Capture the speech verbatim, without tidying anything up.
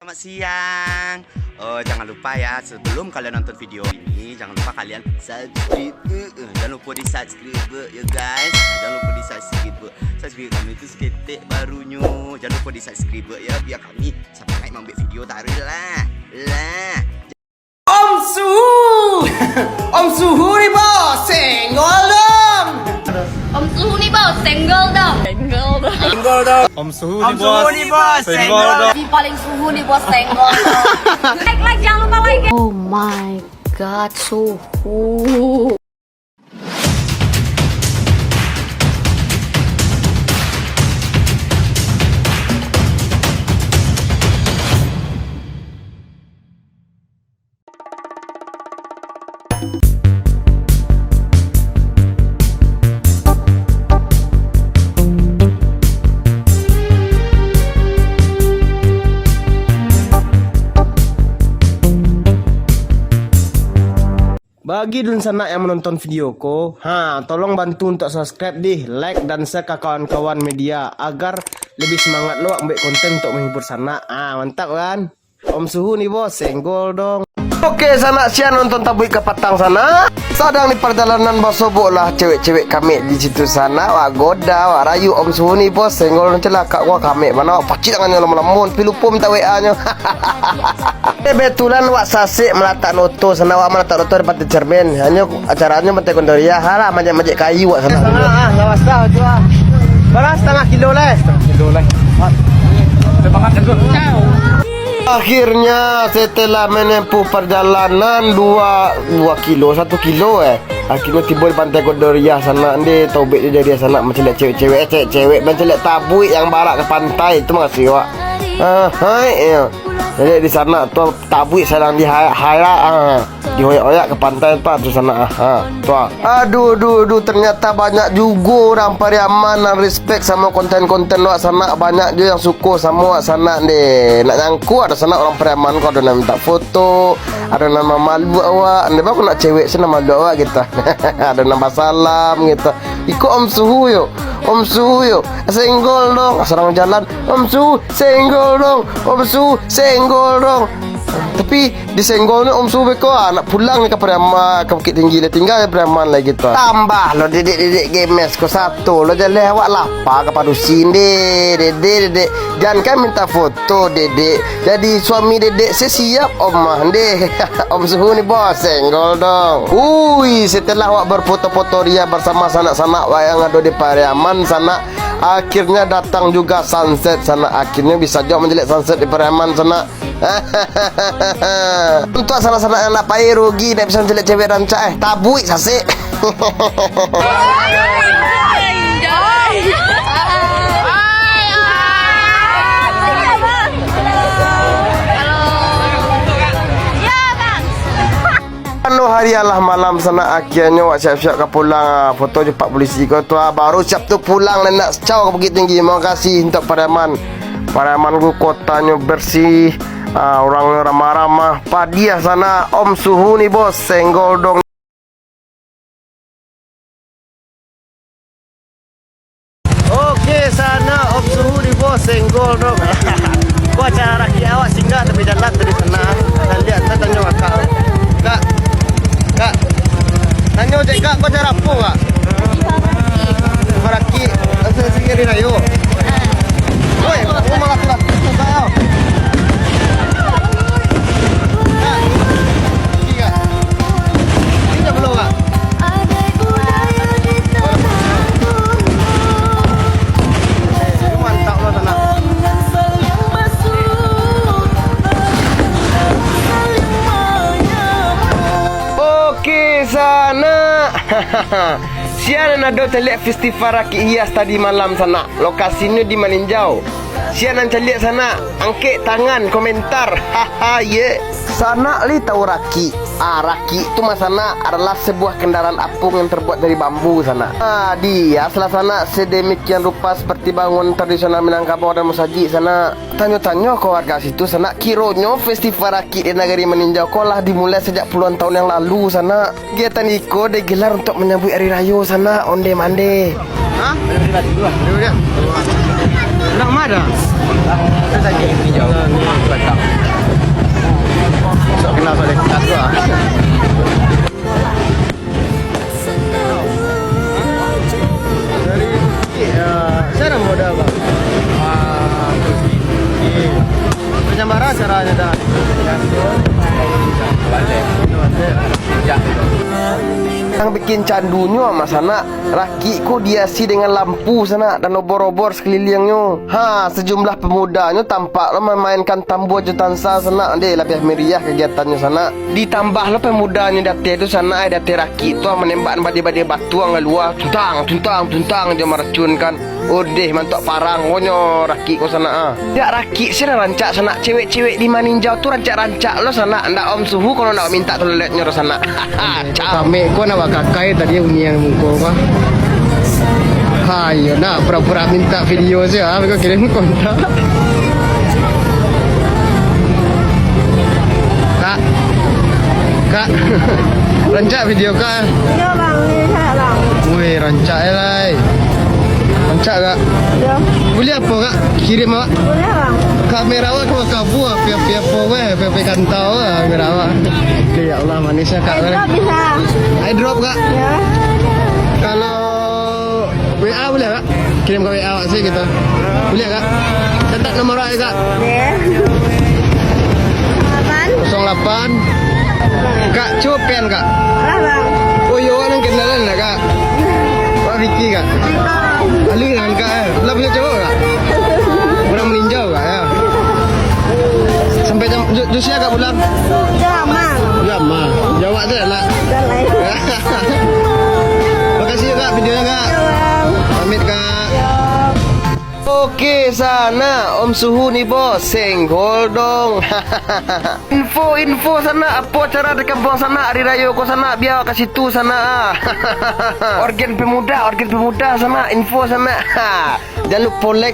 Selamat siang. Oh, jangan lupa ya, sebelum kalian nonton video ini, jangan lupa kalian subscribe. Eh, eh, jangan lupa di subscribe ya guys. Jangan lupa di subscribe. Subscribe kami itu seketek barunyo. Jangan lupa di subscribe ya, biar kami sampai mambuat video taruh lah. Lah. Om Suhu! Om Suhu ni bos, senggol dong! Om Suhu ni bos, senggol dong! Senggol dong! Om Suhu ni bos, senggol dong! Si paling suhu ni bos, senggol dong! Like, like, jangan lupa like ya! Oh my god, Suhu! Bagi dunsanak yang manonton video ko, ha, tolong bantu untuk subscribe dih, like, dan share ka kawan-kawan media, agar lebih semangat lo buat konten untuk menghibur sanak. Ah, mantap kan? Om Suhu ni bos, senggol dong. Oke, sanak, sia nonton tabuik kapatang sanak. Sadang di parjalanan basobok lah cewek-cewek kamek di situ sanak. Wak goda, wak rayu Om Suhu ni bos, senggol dong celaka. Wah, kamek bana, wak pacik tangannyo lamun-lamun, tapi lupo minta W A-nyo. Kebetulan wak sasek malatak noto sanak, wak malatak noto di pantai cermin. Hanyo acaranyo pantai Kondoria, halah majik-majik kayu wak sanak. Sanak, ah, lawas dah tu ah. Barang setengah kilo lah. Setengah kilo lah. Semangat kan tu. Akhirnya, setelah menempuh perjalanan dua, dua kilo, satu kilo, eh, akhirnyo tibo di Pantai Kodoriah sanak, ndeh, taubek di dari sanak, mancaliak cewek-cewek, eh, cewek-cewek, mancaliak tabuik yang barak ka pantai, tu makasih, wak. Ah, hai, iyo. Jadi, di sanak tu, tabuik sadang di ha-, harak, ah. Dihoyak-hoyak ka pantai tu, tu sanak, ah. Ha, tu, ah. Aduh, aduh, aduh, ternyata banyak jugo urang Pariaman nan respect samo konten-konten wak sanak, banyak juo yang suko samo wak sanak, ndeh. Nak nyangko ado sanak urang Pariaman ko, ado nan minta foto, ado nan mamalu awak, ndeh, baa kok nak cewek se nan malu awak gitu. Ado nan basalam gitu. Iko Om Suhu yo, Om Suhu yo, senggol dong, sadang jalan, Om Suhu, senggol dong, Om Suhu, senggol dong. Tapi disenggolnyo Om Suhu beko, ah, nak pulang ni ka Pariaman, ka Bukittinggi lah, tingga di Pariaman lai gitu. Tambah lo dedek-dedek gemes ko sato lo, jaleh awak lapa ka padusi ndeh, dedek, dedek. Jankan minta foto dedek, jadi suami dedek se siap Om mah ndeh. Om Suhu ni bos, senggol dong. Ui, setelah awak berfoto-foto ria bersama sanak-sanak wak yang ado di Pariaman sanak, akhirnya datang juga sunset sanak. Akhirnyo bisa juo mancaliak sunset di Pariaman sanak. Untuak sanak-sanak yang nak pai rugi, nak bisa mancaliak cewek rancak, eh, tabuik sasek. Anu hari alah malam sanak, akhirnyo wak siap-siap ka pulang, ah, foto jo pak polisi ko tu, ah, baru siap tu pulang, lah nak cau ka Bukittinggi. Makasih untuak Pariaman. Pariaman ko kotanyo bersih, ah, urangnyo ramah-ramah, padiah sanak, Om Suhu ni bos, senggol dong. Oke, sanak, Om Suhu ni bos, senggol dong. Ko acara rakik awak singgah tapi jalan tadi sanak. Taliak, tanyo kakak. Kak, kak, tanyo cek kak, ko acara apo kak? Acara rakik. Acara rakik, asa singgah di rayo. Woi, ko malah kurang. Kak, kak, ini kak belum kak? Oke, sanak. Sia nan ado caliak festival rakik hias tadi malam, sanak. Lokasinyo di Maninjau. Sia nan caliak sanak, angkek tangan, komentar. Haha, ye. Sanak lai tahu rakik? Ah, rakik tu mah sanak adalah sebuah kendaraan apung yang terbuat dari bambu sanak. Ah, dihias lah sanak sedemikian rupa seperti bangunan tradisional Minangkabau dan musajik sanak. Tanyo-tanyo ka warga situ sanak, kironyo festival rakik di Nagari Maninjau ko lah dimulai sejak puluhan tahun yang lalu sanak. Kegiatan iko digelar untuk menyambut hari rayo sanak, onde mande. Hah? Nak ma dah? Bagaimana caranya, dah? Yang bikin candunyo, Mas, sanak, rakik ko diasi dengan lampu, sanak, dan obor-obor sakaliliangnyo. Ha, sejumlah pemudanyo tampak lo mamainkan tambua jo tansa, sanak, deh, labiah meriah kagiatannyo, sanak. Ditambah lo pemudanyo di ateh tu, sanak, di ateh rakik tu, manembak badai-badai batu nan galua, tuntang, tuntang, tuntang, jo maracunkan. Odeh, mantuak parang konyo rakik ko, sanak, ah. Dak rakik se nan rancak, sanak. Cewek-cewek di Maninjau tu rancak-rancak lo, sanak. Ndak Om Suhu kalau ndak mintak toiletnyo tu, sanak. Cam. Kamek ko nak bakakai tadi bunyi nan muko ko. Ha, iyo nak pura-pura mintak video se, ah, beko kirim kontak. Kak. Kak. Rancak video, Kak? Iyo, Bang. Iyo, rancak, Bang. Wih, rancak, eh, lai. Rancak, Kak? Iyo. Buliah apo, Kak? Kirim, Kak? Buliah, Bang. Kamera awak ka kabua, api-api apo, weh, api-api kantau, weh, kamera awak. Oke, ya Allah, manisnya, Kak, weh. Airdrop bisa. Airdrop, Kak? Iyo. Kalau W A buliah, Kak? Kirim ka W A awak se gitu. Buliah, Kak? Catat nomor awak, Kak. Oke. Delapan. Kosong delapan. Kak, cubo pen, Kak. Lah, Bang. Oh, iyo, awak nan kenalan lah, Kak. Wak Vicky, Kak. Alun nan, Kak, eh. Lah punyo cowok, Kak? Urang Maninjau, Kak, yo. Sampai jam, jo, jo sia, Kak, pulang? Jam limo. Jam limo. Jawab tu lah, nak. Makasih yo, Kak, videonyo, Kak. Iyo, Bang. Pamit, Kak. Iyo. Oke, sanak, Om Suhu ni, Bos, senggol dong. Info-info, sanak, apo acara di kampuang, sanak, ari rayo ko, sanak, bia ka situ, sanak. Organ pemuda, organ pemuda, sanak, info, sanak. Jan lupo like,